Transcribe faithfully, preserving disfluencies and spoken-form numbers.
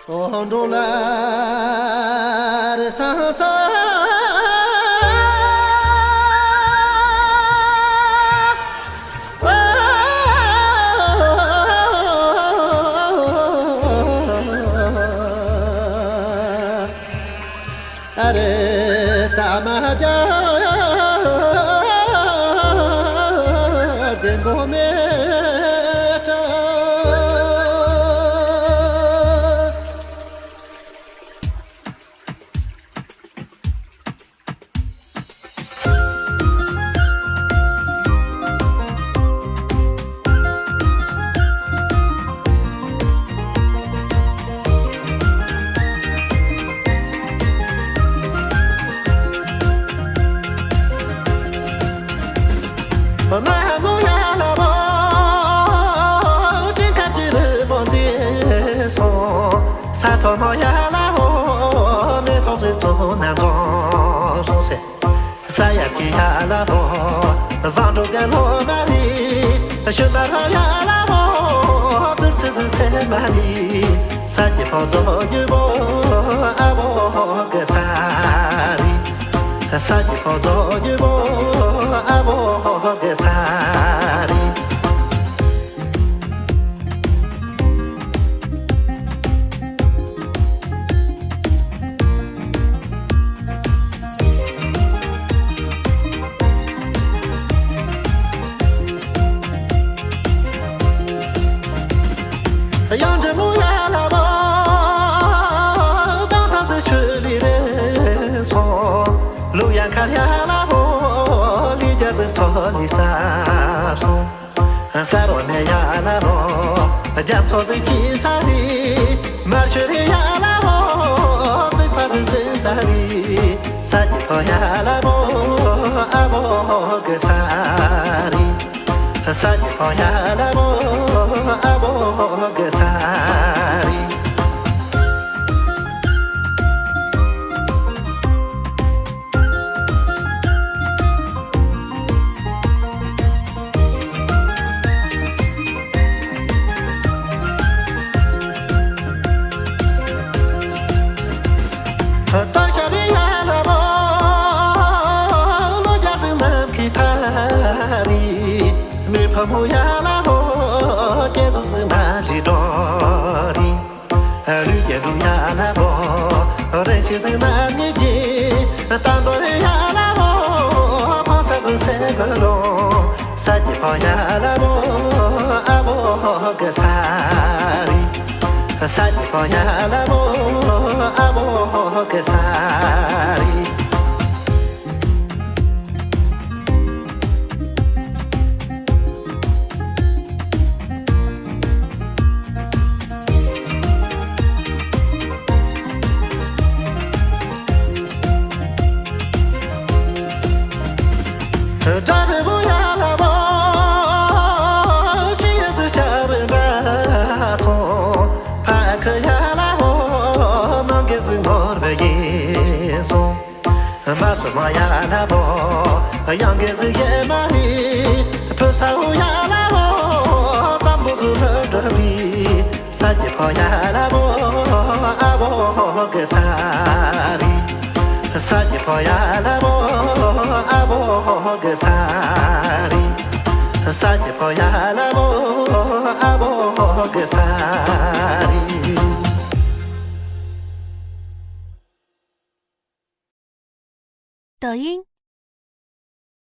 འོ་འགྲོ་ལ་རེ་སང་ས། ཨ་རེ་ད་མ་རྒྱ་བདེ་མགོ་མེད་ཀྲ། ས་ཐོག་མོ་ཡ་ལ་བོ་མེ་ཏོག་ཟིག་ཙོག་ན་འཛོམས་སོང་ཟེར། ས་ཡ་གི་ཡ་ལ་བོ་བཟང་འགྲོ་ག་ལོ་མ་རི། ཤུ་མ་ར་ཡ་ལ་བོ་དུར་ཚི་ཟི་སེ་མ་རི། ས་ཀྱི་ཕོ་ཛོ་ཡུ་བོ་ཨ་བོ་གི་ས་རི། ས་ཀྱི་ཕོ་ཛོ་ཡུ་བོ་ཨ་བོ་གི་ས་རི། ཡང་འདྲེ་མོ་ཡ་ལ་བ་དང་ཐ་སི་ཆུ་ལི་རེ་སོང་། ལུག་ཡ་མཁར་ཡ་ལ་བོ་ལི་རྒྱ་ཟིག་ཚོ་ལི་ས་སོང་། དཀར་བོ་ནས་ཡ་ལ་རོ། རྒྱ་མཚོ་ཟིག་གི་ས་རི། མར་ཤུ་རི་ཡ་ལ་རོ། ཙིག་པ་ཟིག་ཙིག་ས་རི། ས་ཀྱི་ཕོ་ཡ་ལ་རོ། ཨ་བོ་གི་ས་རི། ས་ཀྱི་ཕོ་ཡ་ལ་རོ། ཨ་བོ་གི་ས་རི། ད་ཤ་རི་ཡ་ལ་བ་ལོ་རྒྱ་སེ་ནམ་གི་ཐ་རི། མི་ཕ་མོ་ཡ་ལ་བོ་སྐྱེ་སུ་སི་མ་རི་འགྲོ་རི། ལུས་ཀྱི་ལུས་ཡ་ལ་བོ་རེ་ཞིག་སེ་ན་ཉི་གི་ད་འདོད་ཡ་ལ་བོ་ཕང་ཚ་སུ་སེ་གོ་ལོ། ས་ཀྱི་ཕོ་ཡ་ལ་བོ་ཨ་བོ་གི་ས་རི། ས་ཀྱི་ཕོ་ཡ་ལ་བོ་ཨ་བོ་གི་ས་རི། དགྲ་རི་བོ་ཡ་ལ་བོ་ཤི་ཡི་སུ་ཤ་རི་འདྲ་སོང་། ཕ་ཁི་ཡ་ལ་བོ་ནང་གི་སུ་ནོར་བ་ཡིན་སོང་། མ་སུ་མ་ཡ་ལ་བོ་ཡང་གི་སུ་ཡེ་མ་རི། ཕུ་ཚ་བོ་ཡ་ལ་བོ་བསམ་བློ་སུ་ལ་འགྲོ་རི། ས་ཀྱི་ཕོ་ཡ་ལ་བོ་ཨ་བོ་གི་ས་རི། ས་ཀྱི་ཕོ་ཡ་ལ་བོ་ཨ་བོ་གི་ས་རི། ས་ཀྱི་ཕོ་ཡ་ལ་བོ་ཨ་བོ་གི་ས་རི། 抖音